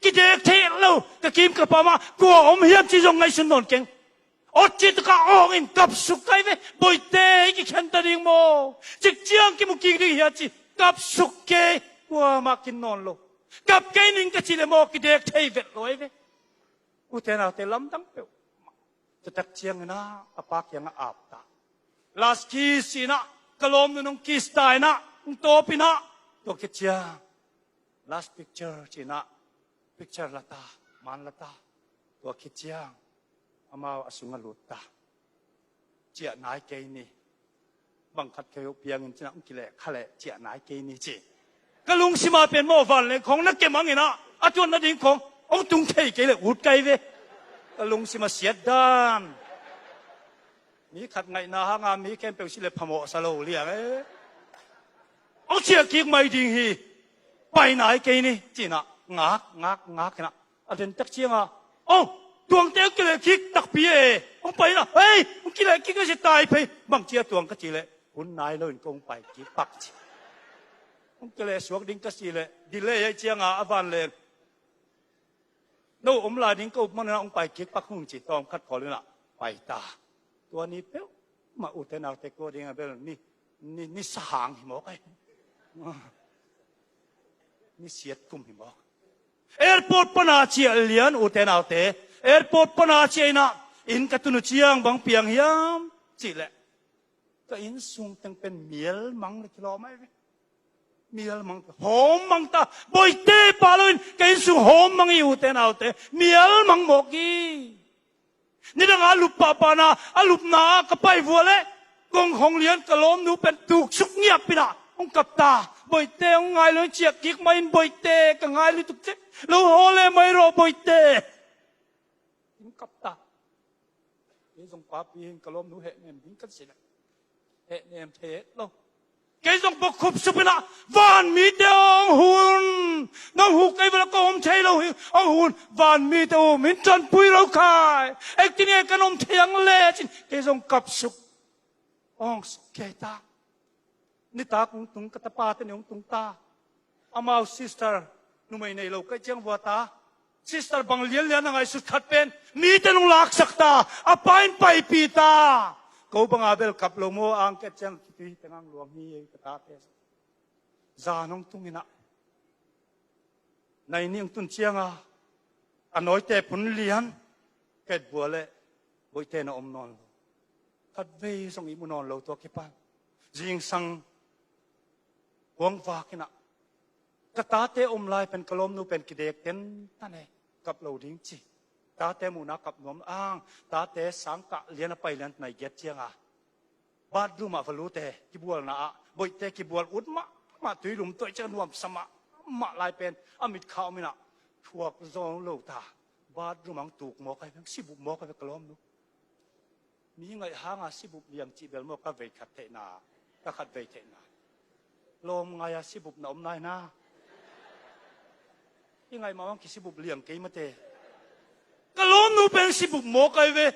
kidek thei lo, ka kim ka pam ah kua om hiam cih zong ngaihsun nawn keng. Awt cih takah awng in kap suk kai ve. "Boihte, ei kikhen ta ding maw? Cik ciang kimu kik ding hi a," ci. Kap suk kei, kuamah kin nawn lo. "Kap kei ning," ka cih leh maw, kidek thei vet lo ai ve. Ute naute, lamdang peuh. Tua tak ciangin ah, a pa kiangah ap ta. Last kiss ci in ah, ka lawmnu nong kiss ta in ah, hong tawp in ah, tua khit ciang last picture ci in ah, picture la ta, man la ta. Tua khit ciang amau a sungah lut ta. "Ciah nai kei ni. Bang khat kei uh piang in," ci in ah, "hong kileh kha leh ciah nai kei ni," ci. Ka lungsim ah pen maw, vanleng khawng na kemang in ah, a tuan nading khawng hong tung thei kei leh ut kai ve. Ka lungsim ah siat dan. Mi khat ngaihna hang a mi khempeuh si leh phamawh sa lo liang e. "Hong ciah kik mai ding hi. Pai nai kei ni," ci in ah, ngak, ngak, ngak in ah, a den tak ciang a, "Oh, tuangte hong kileh kik takpi e. Hong pai in ah, hei, hong kileh kik na si tai phei. Bang ci a tuang?" ka cih leh, "Hun nai lo in kong pai kik pak," ci. "Hong kileh suak ding," ka cih leh, delay ahih ciang a, a vanleng, "No om lai ding ka up man in ah, hong pai kik pak hung," ci. Tawm khat khawl in ah pai ta. Tua ni peuhmah, ute naute, kua ding a bel ni, ni, ni sahang hi mawk ai. Ni siat kum hi mawk. Airport pan a ciah lian, ute naute. Airport pan a ciah in ah, inn ka tun uh ciang bang piang hiam cih leh, ka innsung teng pen mialmang le kilawm ai ve. Mialmang, hawmmang ta. Boihte pah lo in ka innsung hawmmang hi, ute naute. Mialmang mawk hi. Nidang a lup pahpahna, a lupna ah ka pai vua leh, kong hong lian ka lawmnu pen tuksuk ngiap in ah hong kap ta. "Boihte, hong ngai lo in ciah kik mai in, Boihte, ka ngai lutuk cek. Lo haw le mai rawh, Boihte," in kap ta. Kei zong papi hi in, ka lawmnu hehnem ding ka cih leh, hehnem thei het lo. Kei zong bawkkhup sup in ah, "Vanmite aw, hong hun. Nong huk kei vua leh ka om thei lo hi, hong hun. Vanmite aw, min ṭanpui lo khai. Ei tuni ei kan om thei ang leh," ci in kei zong kap suk, awng suk kei ta. Nitak hong tung, ka tapate nih hong tung ta. Amau sister, numei nei lo ka hih ciang vua ta. Sister bang lianlian a ngaihsut khat pen mite nong laksak ta. A pa in paipih ta. Ko banga bel kap lo maw, ang ket ciang kipui teng ang luang hi, ka tate. Zan hong tung inah, nai nih hong tun cianga a nawite phun lian, ket bua le boihte na om nawn lo. Khat vei zong i mu nawn lo tua kipan. Zingsang kuang vak inah, ka tate om lai pen ka lawmnu pen kidek tentan e, kap lo ding ci. Tate muhna kap nuam ang, tate sangkah lian a pai lian nai giat cianga bathroom ah va lute, kibualna ah boihte kibual ut mahmah, tuilum tuai ciang nuamsa mahmah lai pen a mitkha om inah thuak zaw lo ta. Bathroom ang tuk mawk ai veng, sibup mawk ai veng ka lawmnu. Mi ngaih hanga sibup liang cih bel maw, ka vei khat theihna, ka khat vei theihna. Lawm ngaia sibup na om nai na. I ngaih mah bang kisibup liang kei mate. Ka lawmnu pen sibup mawk ai ve.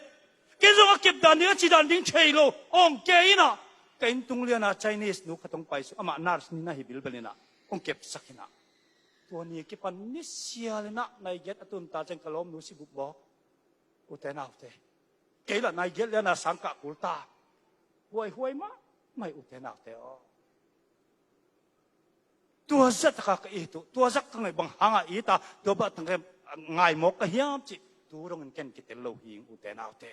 Kei zong a kep dan ding, a ci dan ding thei lo. Ong kei inah, ka inn tung liana Chinese nu khat hong pai suk, amah nurse ni na hi bilbel inah, hong kepsak inah. Tua ni kipan nisial inah nai giat a tun ta ciang ka lawmnu sibup mawk. Ute naute, kei lah nai giat liana sangkah kul ta. Huaihuai mahmah hi ute naute aw. Tua zah taka ka it uh, tua zah ka ngaih bang hanga it a, tua bah taka ngai mawk ka hiam cih tu dongin ken kitel lo hing ute naute.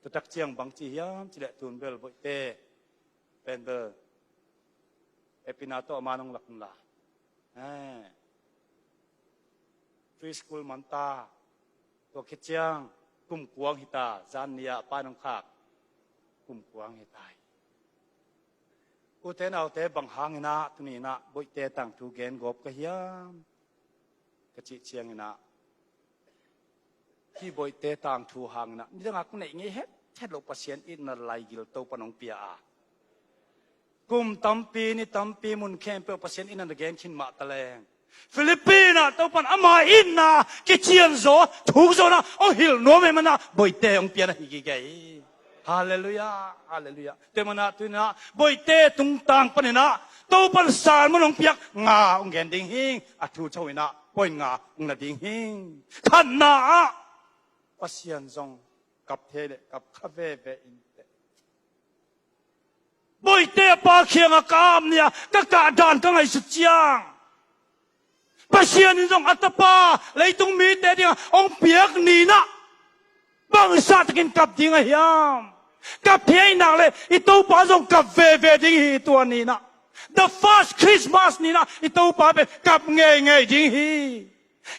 Tua tak ciang bang ci hiam cih leh tun bel boihte pen bel epina tawh a man hong lak unla. Eh. Preschool man ta. Tua khit ciang kum kuang hi ta, zan ni-ah a pa in hong khak. Kum kuang hi ta hi. Ute naute, bang hang inah tuni inah boihte tangthu gen gawp ka hiam ka cih ciang inah, hih boihte tangthu hang inah nidangah ka neih ngei hethet loh Pasian itna laigil Topan hong pia a, kum tampi ni tampi mun khempeuh Pasian itna na gen khin mah taleng, Philippines ah Topan ama itna kicianzaw thukzawhna hong hilh nuam ahih manin ah boihte hong pian ahi gige hi. Halleluiah, halleluiah. Tua manah tu inah boihte tungtang panin ah Topan sermon hong piak nga hong gen ding hing. A thu cho inah point nga hong na ding hing. Khatna ah, Pasian zong kap thei le kap kha veve in teh. Boihte a pa kiangah ka ap ni-a ka kah dan ka ngaihsut ciang, Pasian in zong a tapa leitung mite dingah hong piak ni inah bangzah takin kap ding a hiam? Kap thei nak le i Topa zong kap veve ding hi tua ni inah. The first Christmas ni inah i Topa pen kap ngeingei ding hi.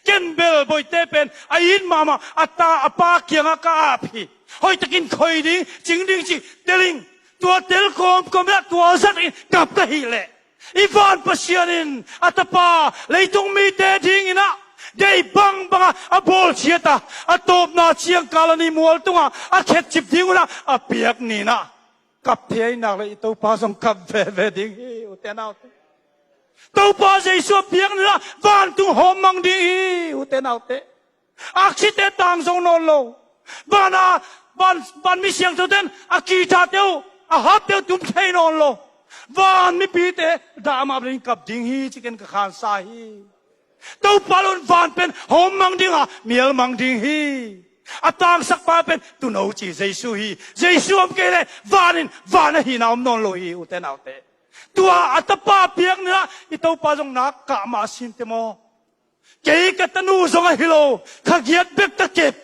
Ken bel boihte pen a it mahmah a ta a pa kiangah ka ap hi. Hoihtakin khoi ding, cing ding cih tel ing. Tua tel kawmkawm inah tua zat in kap ka hih leh, i van Pasian in a tapa leitung mite ding inah deih bangbangah a bawl ciat a, a tawpna ciangkal a ni mual tungah a khetcip ding unah a piak ni inah kap thei nak le i Topa zong kap veve ding hi ute naute. Topa Jesu a piak ni inah vantung hawm mang ding hi ute naute. Aksite tang zo nawn lo. Van a, van, van mi siangthote in a kithate uh, a hapte uh tum thei nawn lo. Van mipite dah mah bangin kap ding hi ci-in ka khansa hi. Topa lo in van pen hawm mang ding a, mial mang ding hi. A tangsakpa pen tuuno ci Jesu hi. Jesu om kei leh van in van ahihna om nawn lo hi ute naute. Tua a tapa piak ni inah i Topa zong nak kah mah a sinte maw? Kei ka tanu zong ahi lo, kha giat bek ka kep.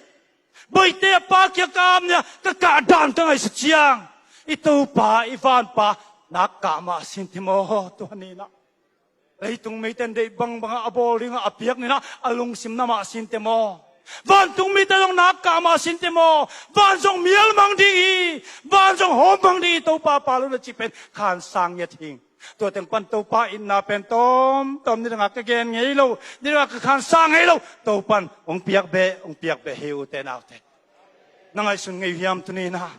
Boihte a pa kiangah ka ap ni-a ka kah dan ka ngaihsut ciang, i Topa i vanpa nak kah mah a sinte maw? Tua ni inah leitung mite in deih bangbangah a bawl dingah a piak ni inah a lungsim na mah a sinte maw? Vantung mite zong nak kah mah a sinte maw? Van zong mial mang ding hi. Van zong hawm mang ding hi, Topa pa lo in a cih pen khansa ngiat hing. Tua teng pan Topa itna pen tawmtawm nidangah ka gen ngei lo, nidangah ka khansa ngei lo. Topan hong piak beh, hong piak beh hi ute naute. Na ngaihsun ngei uh hiam tuni inah?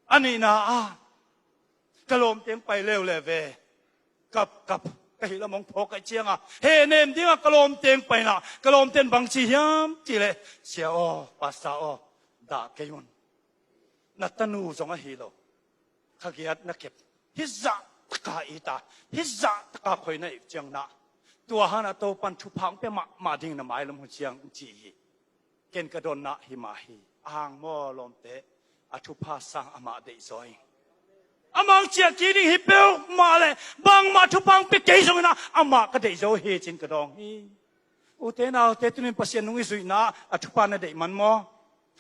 A nihna ah, ka lawmte hong pai leuleu ve. Kap, kap, ka hih lam hong phawk ahih ciangah hehnem dingah ka lawmte hong pai inah, ka lawmte in bang ci hiam cih leh, Sia aw, Pastor aw, dah kei un. Na tanu zong ahi lo, kha giat na kep, hih zah taka it a, hih zah taka khoi na ih ciang inah, tua hangah Topan thupha hong pia mahmah ding na mailam hun ciang ci hi. Ken ka donna hi mah hi. Ang maw lawmte, a thupha sang amah deih zaw hi. Amah hong ciah kik ding hi peuhmah le bangmah thupha hong pia kei zongin ah amah ka deih zo hi ci-in ka dawng hi. Ute naute, tuni-in Pasian nung i zuihna a thupha na deih man maw?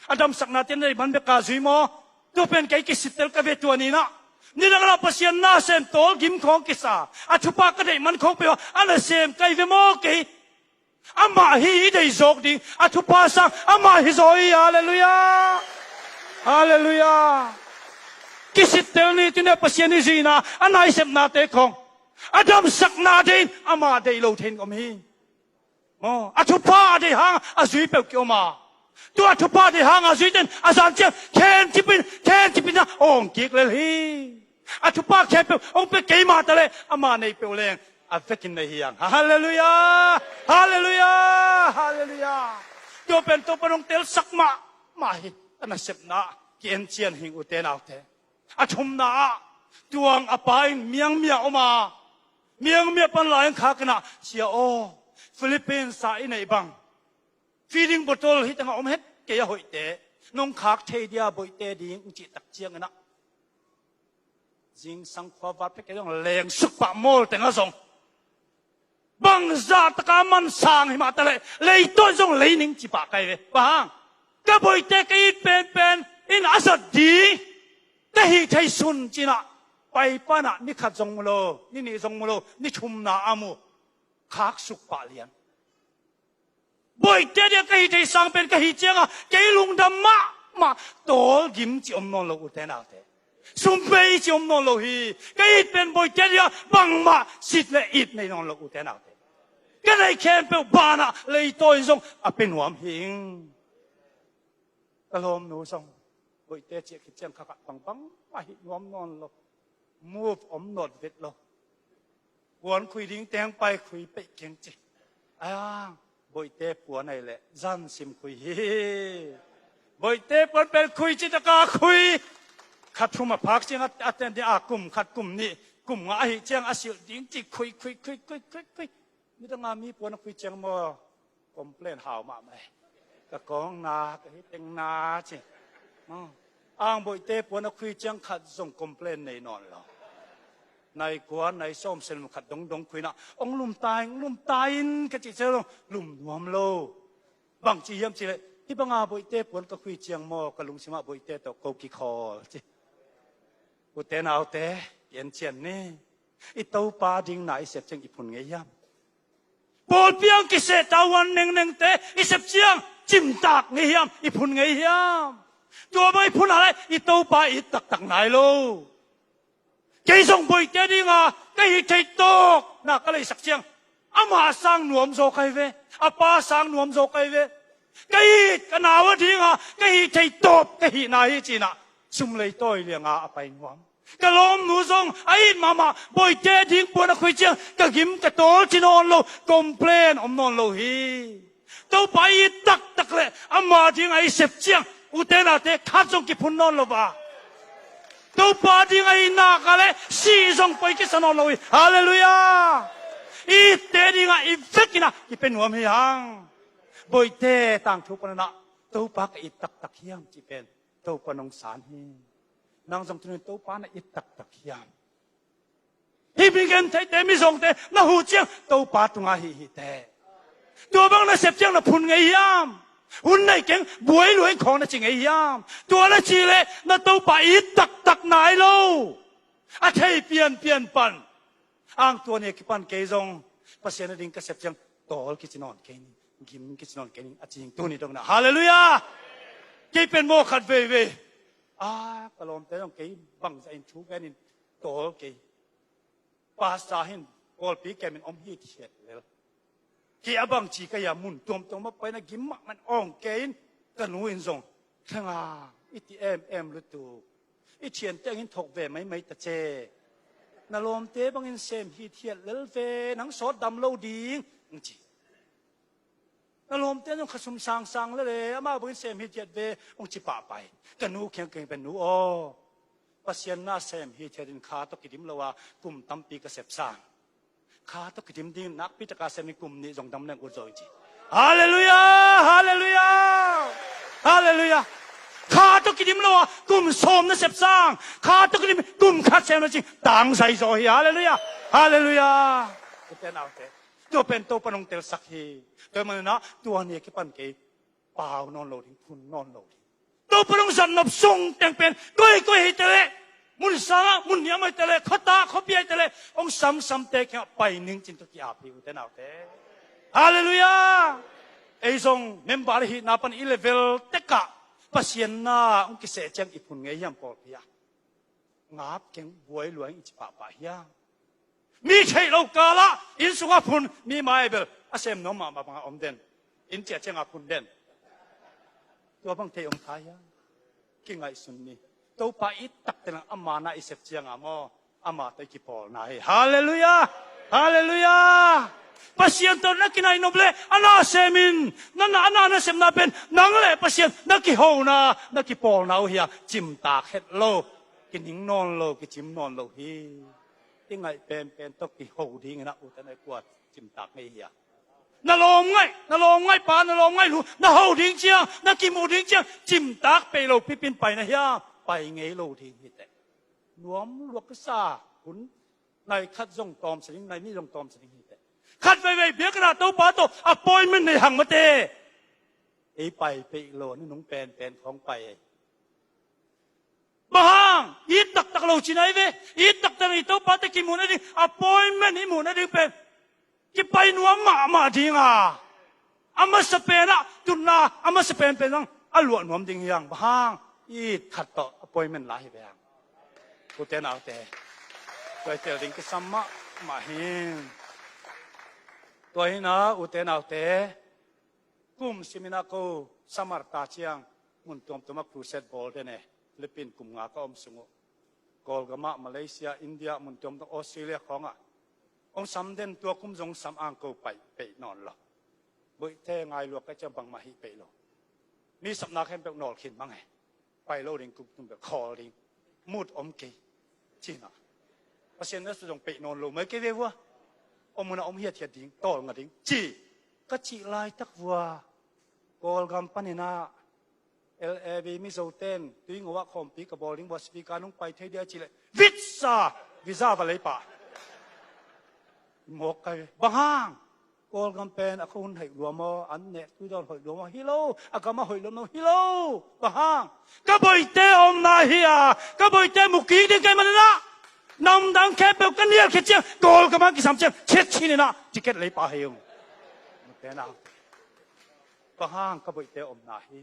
A damsaknate na deih man bek a zui maw? Tua pen kei kisittel ka ve tua ni-in ah. Nidang ah Pasian nasem tawlgim khawng kisa a thupha ka deih man khawng peuh a nasem ka hi ve maw kei? Amah hi i deih zawk ding a thupha sang amah hi zaw hi. Halleluiah. Halleluiah. Kisittel ni, tuni-in Pasian i zuihna a nasepnate khawng a damsaknate in amah deih lo thei-in om hi. Maw, a thupha a deih hang a zui peuh ki-om a, tua a thupha a deih hang a zui ten a zan ciang khen cipin khen cipin a awng kik lel hi. A thupha khempeuh hong pia kei mah ta leh amah neih peuh leng a vekin nei hi hang. Halleluiah. Halleluiah. Halleluiah. Tua pen Topa nong telsak mahmah hi. A nasepna ki-en cian hing, ute naute. A thumna ah tuang a pa in miangmia om a, miangmia pan lai-in khak in ah, "Sia aw, Philippines ah i neih bang feeding bottle hi tengah om het kei a, hoihte, nong khak thei dia, bawihte ding," cih tak ciangin ah zingsang khua vat pek kei zong lengsuk pah, mawl tengah zong bangzah taka man sang hi mah ta leh leitawi zong lei ning ci pah ka hi ve. Bang hang? Ka bawihte ka it penpen in a zat ding ka hih thei sun ci-in ah pai pan ah ni khat zong mu lo, ni nih zong mu lo, ni thumna a mu, khak suk pah lian. Bawihte dia ka hih thei sang pen ka hih ciangah kei lungdam mahmah, tawlgim ci om nawn lo, ute naute. Sum bei ci om nawn lo hi. Ka it pen bawihte dia bangmah sit le it nei nawn lo, ute naute. Ka neih khempeuh banah leitawi zong a pia nuam hing. Ka lawmnu zong bawihte ciah khit ciang kha khat bangbang a hih nuam nawn lo. Move om nawn vet lo. Puan khui ding teng pai khui peih keng ci. Ai ang, bawihte puan ahih leh zan sim khui hi. Bawihte puan pen khui ci taka khui. Kha thum a phak ciang a, a ten ding a, kum khat, kum nih, kum nga ahih ciang a silh ding ci khui, khui, khui, khui, khui, khui. Nidang a mi puan a khui ciang maw, complain hau mahmah e. Ka kawng na, ka hi teng na ci. Maw, ang bawihte puan a khui ciang khat zong complain nei nawn lo. Nai kua, nai sawm, sen khat dongdong khui in ah, "Ong lum ta in, ong lum ta in," ka cih ciang zong lum nuam lo. Bang ci hiam cih leh, "Hih banga bawihte puan ka khui ciang maw, ka lungsim ah bawihte tawh ko kikhawl," ci. Ute naute, en cian ni. I Topa ding na i sep ciang i phun ngei hiam? Pawlpi ah kiseh tavuan nengnengte i sep ciang cimtak ngei hiam, i phun ngei hiam? Tua bang i phun a leh i Topa i it taktak nai lo. Kei zong bawihte dinga ka hih theih tawpna ka leisak ciang, ama sang nuam zaw ka hi ve, a pa sang nuam zaw ka hi ve. Ka it, ka nau a dinga ka hih theih tawp ka hih nai hi ci-in ah sum leitawi lianga a pai nuam. Ka lawmnu zong a it mahmah, bawihte ding puan a khui ciang ka gim ka tawl ci nawn lo, complain om nawn lo hi. Topa i it taktak leh ama ding a i sep ciang, ute naute, khat zong kiphun nawn lo a, Topa ding a i nak a leh sih zong poi kisa nawn lo hi. Halleluiah. I itte ding a i vekin ah i pia nuam hi hang. Bawihte tangthu panin ah, "Topa ka it taktak hiam?" cih pen Topa nong san hi. Nang zong tuni-in Topa na it taktak hiam? Hih mi gentheite, mizawngte na huh ciang Topa tungah hih hi teh. Tua bang na sep ciang na phun ngei hiam? Hun nei keng, buai lua ing khawng na ci ngei hiam? Tua na cih leh na Topa it taktak nai lo. A thei pianpian pan. Ang tua ni a kipan kei zong Pasian a ding ka sep ciang tawl kici nawn kei ning, gim kici nawn kei ning, a ci ing tuni dong in ah. Halleluiah! Kei pen maw khat veivei, a, ka lawmte zong kei bangzah in thu genin tawl kei. Pastor hin pawlpi kemin om hithiat lel. Kei a bangci ka hia, mun tuamtuam ah pai-in a gim mahmah in awng kei in, ka nu in zong, "Thang a, i ti emem lutuk. I thiante hong in thok ve maimai ta ce. Na lawmte bangin sem hithiat lel ve, nang sawt dam lo ding," hong ci. Na lawmte zong kha sum sangsang lel e, amah bangin sem hithiat ve, hong ci pahpah hi. Ka nu kiang keng pen, "Nu aw, Pasian na sem hithiat in kha tawh kidim lo a kum tampi ka sep sang. Kha tawh kidim ding nakpi taka sem in kum nih zong dam leng ut zaw ing," ci. Halleluiah! Halleluiah! Halleluiah! Kha tawh kidim lo a kum sawm nasep sang, kha tawh kidim kum khat sem na cing tangzai zaw hi. Halleluiah. Halleluiah. Ute naute, tua pen Topa nong telsak hi. Tua hi maninah tua ni a kipan kei pau nawn lo ding, phun nawn lo ding. Topa nong zat nop sung teng pen koikoi hi teleh, mun sangah mun niam hi teleh, khuata khuapi hi teleh, hong samsamte kiangah pai ning cin tua ki-ap hi, ute naute. Halleluiah. Ei zong member hihna pan i level tekah Pasian na hong kiseh ciang i phun ngei hiam pawlpi ah? Ngap keng buai luai i ci pahpah hiam? Mi theih lo kalah inn sungah phun, mi mai bel a sem nuam mahmah bangah om den. Inn ciah ciangah phun den. Tua bang thei om kha hiam? Kingaihsun ni. Topa i takte lang ama na i sep ciangah maw, ama tawh i kipawlna hi. Halleluiah. Halleluiah. Pasian tawh na kinaih nop le a na semin, na na a na na sepna pen nang le Pasian na kihona, na kipawlna uh hi a, cimtak het lo, kining nawn lo, kicim nawn lo hi. I ngaih penpen tawh kiho dingin a, ute naute, kua cimtak ngei hi a? Na lawm ngaih, na lawm ngaih pa, na lawm ngaih lu, na ho ding ciang, na kimuh ding ciang cimtak pei lo pipin pai na hiam? Pai ngei lo ding hi teh. Nuam luak ka sa hun, nai khat zong tawmsa ding, nai nih zong tawmsa ding hi teh. Khat veivei biakna Topa tawh appointment nei hang mate. Ei pai peih lo, ni nung penpen khawng pai ei. Bang hang? It taktak lo cin ahi ve. It taktak lo, i Topa tawh kimuhna ding, appointment i muhna ding pen kipai nuam mahmah ding a, a masa penah tutna a masa penpen zang a luah nuam ding hi hang. Bang hang? It khat tawh appointment la hi ve hang. Ute naute, tua i tel ding kisam mahmah hi. Tua hi na, ute naute, kum simin a ko summer ta ciang mun tuamtuam ah crusade bawl den e. Philippines kum nga ka om sung uh. Kawlgam ah, Malaysia, India, mun tuamtuam, Australia khawngah hong sam den. Tua kum zong sam ang ko pai peih nawn lo. Boihte ngai luak ka ciang bangmah hih peih lo. Mi sapna khempeuh nawl khin mang e. Pai lo ding, kum tum bel khawl ding. Mut om kei. Cina. Pasian na su zong peih nawn lo mai kei ve vua. Om muna om hiathiat ding, tawlnga ding ci. Ka cih laitak vua, Kawlgam paninah L A B Mizo ten tuingo ah khawmpi ka bawl ding vua, speaker nong pai thei dia cih leh vitsa visa va lei pah. Mawk kai ve. Bang hang? Kawlgam pen a khua hun hoih lua maw, an neh tuidawn hoih lua maw? Hi lo. A gam a hoih lua maw? Hi lo. Bang hang? Ka boihte omna hi a, ka boihte mu kik ding ka hih maninah, namdang khempeuh ka nial khit ciang, Kawlgam a kisam ciang, chiat chininah ticket lei pah hi ung. Mute na. Bang hang? Ka boihte omna hi.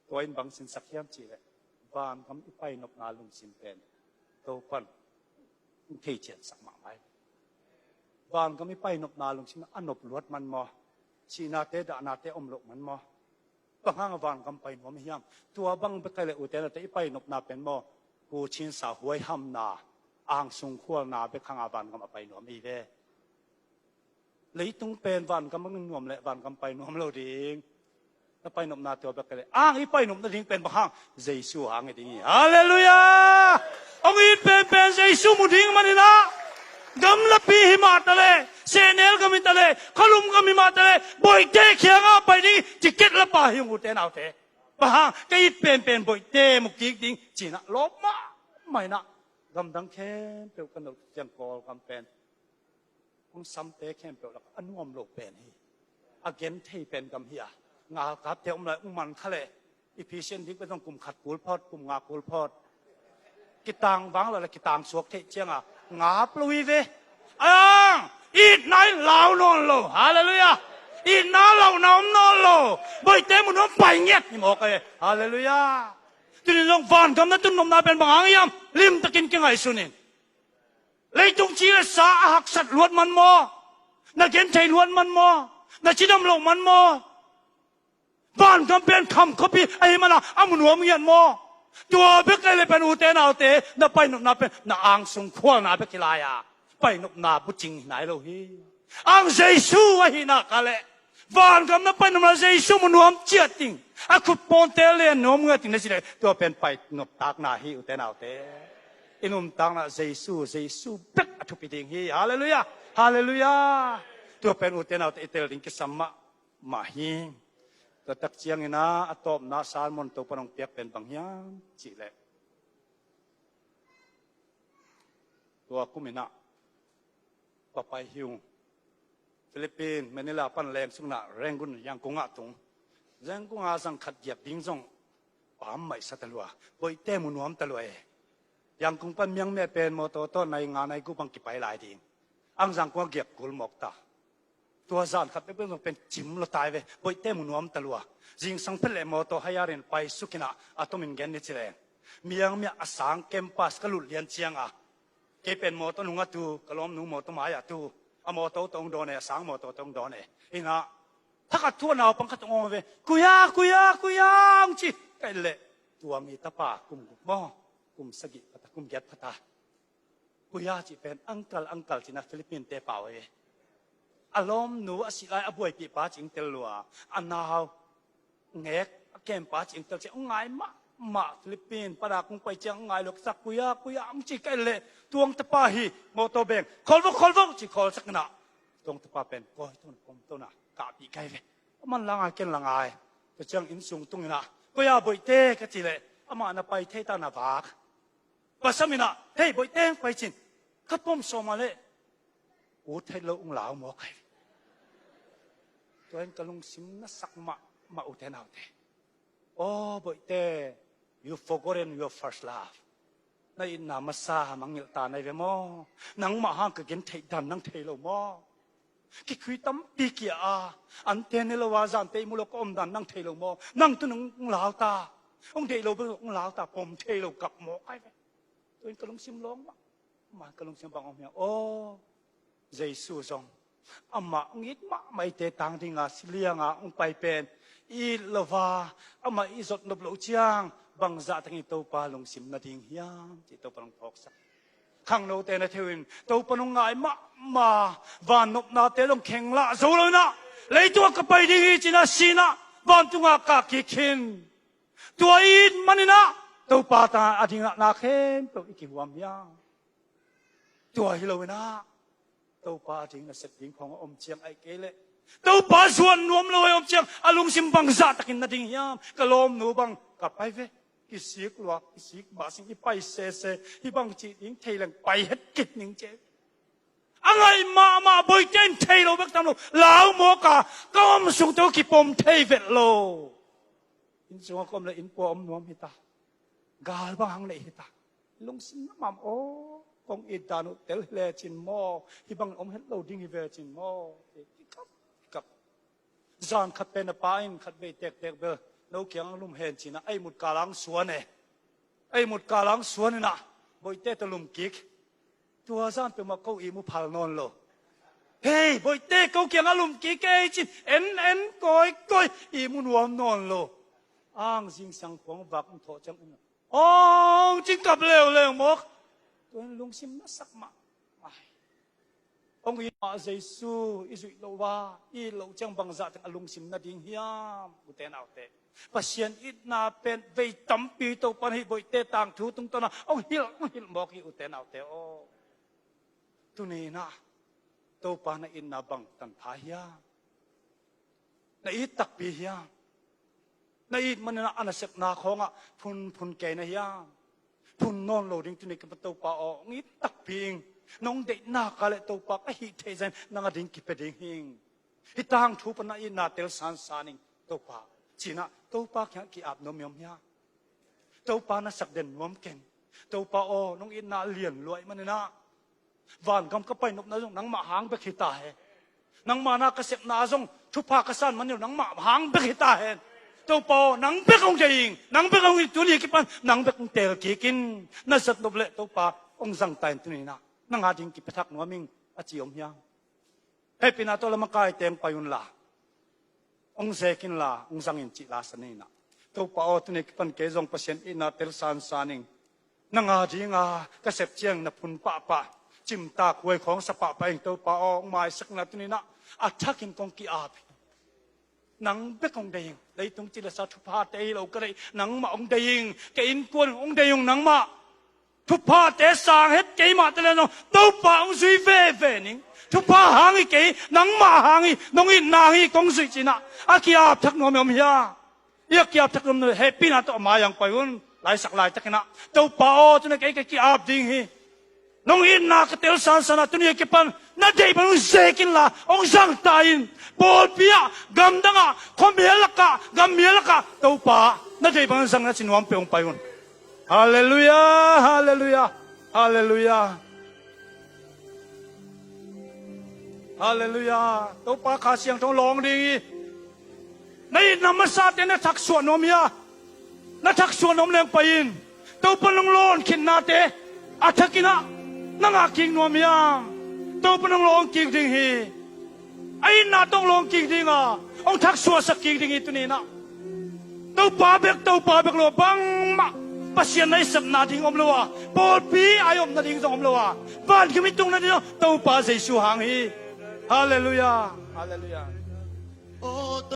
Tua in bang sinsak hiam cih leh, vangam i painopna lungsim pen Topan hong thei ciansak mahmah hi. Vangam i painopna lungsim a nop luat man maw? Sihnate, dahnate om loh man maw? Bang hang a vangam pai nuam hiam? Tua bang bek hi leh, ute naute, i painopna pen maw, kuchinsa huaihamna, angsung khualna bek hang a vangam a pai nuam hi ve. Leitung pen vangam bang nuam leh vangam pai nuam lo ding. Na painopna tua bek hi leh, ang i painop nading pen bang hang? Jesu hang hi ding hi. Halleluiah. Hong it penpen Jesu mu ding maninah, gam lapi hi mah taleh, sehnel gam hi taleh, khualum gam hi mah taleh, boihte kiangah pai ding ticket la pah hi ung, ute naute. Bang hang? Ka it penpen boihte mu kik ding cinah lawp mahmah inah, gamdang khempeuh ka nolh ciang Kawlgam pen hong samte khempeuh lakah a nuam lo pen hi. A genthei pen gam hi a, ngalkapte om lai, hong man kha leh, Ephesian ding pen zong kum khat kul phot, kum nga kul phot. Kitang vang lo le kitang suak theih cianga ngap lo hi ve. Ang itna in lau nawn lo. Halleluiah. Itna lauhna om nawn lo. Boihte mun hong pai ngiat hi mawk e. Halleluiah. Tunin zong vangam na tun nopna pen bang hang hiam? Limtakin kingaihsun in. Leitung ci le sa a haksat luat man maw? Na genthei luat man maw? Na cidam loh man maw? Vangam pen kham khuapi ahih mana a mu nuam ngiat maw? Tua bek ahi le pen, ute naute, na painopna pen na angsung khualna bek hi lai a, painopna bucing hi nai lo hi. Ang Jesu ahihna ka leh, vangam na painopna Jesu mu nuam ciat ding, a khut pawnte len nuam ngiat ding na ci leh, tua pen painop takna hi, ute naute. I nuntakna Jesu, Jesu bek a thupi ding hi. Halleluiah. Halleluiah. Tua pen, ute naute, i tel ding kisam mahmah hi. Tua tak ciangin ah a tawpna sermon Topa'n hong piak pen bang hiam cih leh, tua kum in ah va pai hi ung. Philippines, Manila pan leng sungin ah Rangoon, Yangon ah tung. Yangon ah zang khat giak ding zong pammaih sa ta lua. Bawihte mu nuam ta lua e. Yangon pan Myanmar pen mawtaw tawh nai nga nai guk bang kipai lai ding. Ang zang kua giak kul mawk ta. Tua zan khat peuhpeuh zong pen cim lua ta hi ve. Bawihte mu nuam ta lua. Zingsang phet leh mawtaw hire in pai suk in ah, a tomin gen ni ci leng, Myanmar a sang campus ka lut lian ciang a, kei pen mawtaw nung a tu, ka lawmnu mawtaw mai a tu. A mawtaw tawh hong dawn e, a sang mawtaw tawh hong dawn e. In ah, thak a thu a naupang khat hong om ve. Kuya, kuya, kuya, hong ci. Ka et leh, tua mi tapa kum guk maw, kum sagih pha ta, kum giat pha ta. Kuya cih pen uncle, uncle ci-in ah Philippines-te pau hi. A lawmnu a sih lai a buaipih pa cih hong tel lua. A nau ngek a kem pa cih hong tel ciang, hong ngai mahmah. Philippines pan a kong pai ciang hong ngai lua, ka sak, kuya, kuya, hong ci. Ka et leh, tua hong tapa hi. Mawtaw beng, khawl vo, khawl vo ci, khawl sak in ah, tua hong tapa pen kawi to in ah, pom to in ah, kahpih kai ve. Aman la ngai, ken la ngai. Tua ciang inn sung tung in ah, kuya, Bawihte, ka cih leh, amah na pai thei ta, na vak. Pasal in ah, hei, Bawihte, hong pai cin. Ka pom sawm a leh, ut thei lo, hong lau mawk hi. Tua in ka lungsim na sak mahmah, ute naute. Oh, Bawihte, you forgotten your first love. Na itna masa mangngilh ta na hi ve maw? Nangmah hang ka gen theih dan nang thei lo maw? Kikhui tampi kia a, ante ne lo a, zante ihmu lo ka om dan nang thei lo maw? Nang tu nang hong lau ta. Hong deih lo bek hong lau ta, pom thei lo, kap mawk hi ve. Tua in ka lungsim lawng mah, mah ka lungsim bang om hiam? Oh, Jesu zong amah hong it mahmah, eite tang ding a si liang a hong pai pen, i it lo a, amah i zot nop loh ciang, bangzah takin Topa lungsim na ding hiam cih Topa hong phawksak. Khangnote na thei uh in, Topa hong ngai mahmah, vannopnate zong kheng lah zo lo in ah, leitung ah ka pai ding hi ci-in ah si in ah, vantung ah kah kik hi. Tua i it manin ah, Topa tang a ding ah na khempeuh i kihuam hiam? Tua hi lo in ah, Topa a ding nasep ding khawng a om ciang, ahih kei leh Topa zuan nuam lo a om ciang, a lungsim bangzah takin na ding hiam? Ka lawmnu bang, ka pai ve. Kisik lua, kisik mah sing, i pai sese, hih bang cih ding thei leng pai het kik ning ci. A ngaih mahmah, Bawihte in thei lo bek tam lo, lau mawk a, ka om sung tawh kipom thei vet lo. Inn sungah ka om leh inn pua om nuam hi ta. Gal bang hang neih hi ta. Lungsim na mam aw, kong it dan uh tel hi lecin maw, hih bang om het lo ding hi ve cin maw. Kikap, kikap. Zan khat pen a pa in khatvei tektek bel, no kiang ang lum hen ci-in ah, a ihmut kal ang suan e. A ihmut kal ang suan in ah, Bawihte tawh lum kik. Tua zan peuhmah ko ihmu phal nawn lo. Hei, Bawihte, ko kiang a lum kik ei cin, en en kawikawi, ihmu nuam nawn lo. Ang zingsang khuang vak hong thawh ciang, hong cing kap leuleu mawk. Tua in lungsim na sak mah. Ai. Hong it mah Jesu i zuih loh a, i it loh ciang bangzah teng a lungsim na ding hiam, ute naute? Pasian itna pen vei tampi Topa'n hih Bawihte tangthu tungtawn a hong hilh, hong hilh mawk hi, ute naute aw. Tuni in ah Topa na itna bang tanpha hiam? Na it takpi hiam? Na it manin ah a nasepna khawngah phunphun kei na hiam? Phun nawn lo ding, tuni kipan Topa aw, hong it takpi ing. Nong deih nak leh Topa, ka hih theih zah in nang a ding kipia ding hi ing. Hih tangthu pan na itna tel sansan ing Topa, ci-in ah Topa kiang ki-ap nuam hiam? Topa na sak den nuam keng. Topa aw, nong itna lian lua ahih manin ah, vangam ka pai nopna zong nangmah hang bek hi ta hen. Nangmah na ka sepna zong, thupha ka san man lo, nangmah hang bek hi ta hen. Topa aw, nang bek hong deih ing, nang bek hong it, tuni kipan nang bek hong teel kik in. Na zat nop leh Topa hong zang ta in, tuni in ah nang a ding kipia thak nuam ing, a ci om hiam? Hehpihna tawh la makaite hong pai unla, hong zek inla, hong zang in, cih la sa ni in ah. Topa aw, tuni kipan kei zong Pasian itna tel sansan ing. Nang a dinga ka sep ciang na phun pahpah, cimtak huai khawng sa pahpah ing Topa aw, hong maisak inla, tuni in ah a thakin kong ki-ap hi. Nang bek hong deih ing. Leitung cilesa thuphate hi lo ka deih, nangmah hong deih ing. Ka innkuan hong deih ung nangmah. Thuphate sang het keimah te le nong Topa hong zui veve ning. Thupha hang hi kei, nangmah hang hi, nong itna hang hi kong zuih cinah a ki-ap thak nuam hi om hia? I a ki-ap thak nuam nuam hehpihna tawh a mai-ah hong pai un. Laisak laitakinah Topa aw, tuni kei ka ki-ap ding hi. Nong itna ka tel sansanah tuni a kipan na deih bang zek inla hong zang ta in. Pawlpi ah, gamdang ah, khuamial lakah, gammial lakah Topa na deih bang zang na ci nuam peuh hong pai un. Halleluiah, halleluiah, halleluiah. Halleluiah. Topa Kha Siangtho lawng ding hi. Na itna masate na thaksuah nuam hia? Na thaksuah nuam leng pai in. Topa nong lawn khitnate a thakinah na ngah kik nuam hiam? Topa nong lawng kik ding hi. A itna tawh hong lawng kik dinga hong thaksuahsak kik ding hi tuninah. Topa bek, Topa bek lo bangmah, Pasian na i sepna ding om lo a, pawlpi a i omna ding zong om lo a, van kim i tungna ding zong Topa Jesu hang hi. Halleluiah, halleluiah.